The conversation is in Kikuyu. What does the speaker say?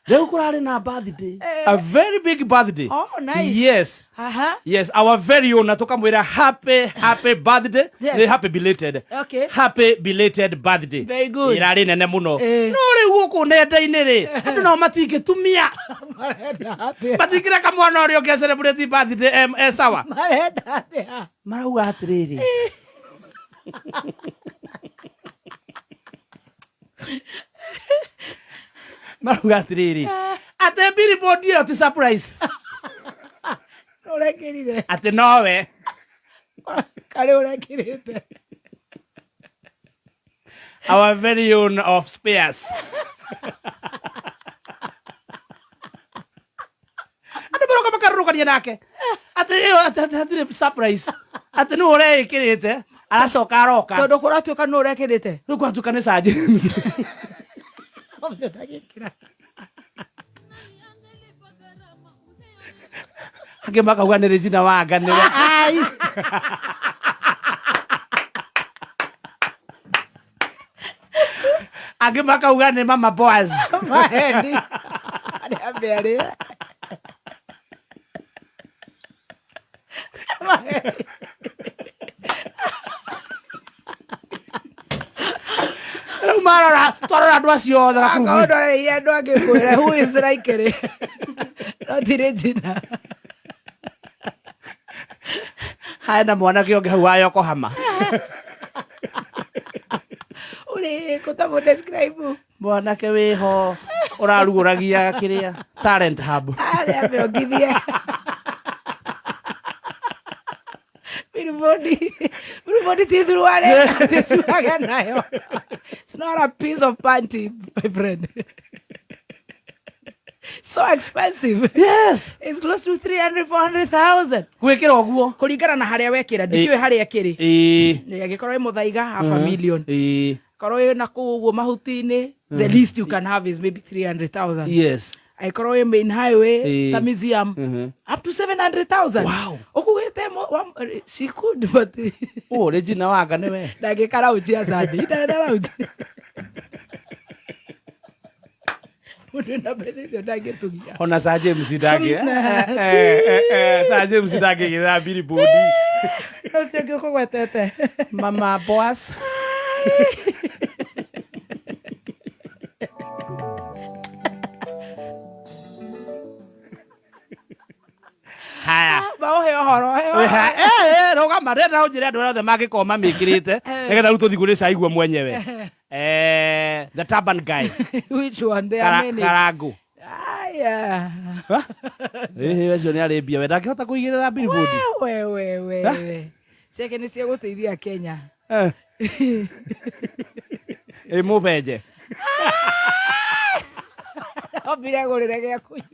Rĩu kũrarĩ na birthday, a very big birthday. Oh, nice. Yes. Yes, our very own, na tũkamwĩra happy, happy birthday. Nĩ happy belated. Happy belated birthday. Very good. Ĩrarĩ nene mũno. No rĩu gũkũ nenda-inĩ rĩ, andũ nao matingĩtumia. Marenda atĩa? Matingĩreka mwana ũrĩa ũngĩ celebrate birthday e sawa. Marenda atĩa? Marauga atĩrĩrĩ, marauga atĩrĩrĩ, atĩ billboard ĩyo ti surprise. Ũrekĩrire. Atĩ nowe. Karĩ ũrekĩrĩte. Our very own of Spears. Andũ maroka makarũrũkania nake atĩ ĩyo atĩ hatirĩ surprise, atĩ nĩwe ũreĩkĩrĩte, aracoka aroka. Tondũ kũratuĩka nũ ũrekĩrĩte. Rĩu kũratuĩka nĩ Sir James. Ũcio ndagĩkĩra. Angĩ makauga nĩ Regina Wanga nĩwe. Ai. Angĩ makauga nĩ Mama Boaz. Maheni. Arĩa merĩ. Maheni. Rĩu marora, twarora andũ acio othe gakundi. Akorwo ndoreire andũ angĩ kwĩra who is likely. No ti Regina. Hena mwanake ũngĩ hau wa Yokohama. Ũrĩkũ ta mũ describe? Mwanake wĩho ũrarugũragia kĩrĩa talent hub. Arĩa meongithie. Billboard, billboard ti thuruare, tĩcuaga nayo. It's not a piece of panty, my friend. So expensive. Yes. It's close to 300, 400,000. Gwĩkĩra ũguo. Kũringana na harĩa wekĩra, ndikĩũĩ harĩa ĩkĩrĩ. Angĩkorwo ĩ Mũthaiga, half a million. Korwo ĩ na kũu ũguo mahuti-inĩ, the least you can have is maybe 300,000. Angĩkorwo ĩ main highway, ta museum, up to 700,000. Wow. Ũkugĩte she could, but Ũũ Regina Wanga nĩwe. Ndangĩka raunji ya Sunday. Ndarenda raunji. Mũndũ wĩna mbeca icio ndangĩtũgia. Ona Sir James ndangĩ. Sir James ndangĩgĩra billboard. No ũcio ũngĩ ũkũgwetete. Mama Boaz. Haya. Maũhe ũhoro. Rũgama, ndĩrenda ũnjĩre andũ arĩa othe mangĩkorwo mamĩkĩrĩte nĩgetha rĩu tũthiĩ kũrĩ Caigua mwenyewe. The turban guy. Which one? There are many. Karangu. Aya. Ĩhĩ, ũcio nĩ arĩ mbia we, ndangĩhota kũigĩrĩra billboard. We we we we. Ciake nĩ cia gũteithia Kenya. Ĩ mũbenje. Ombire gũrĩre gĩa kũnyua.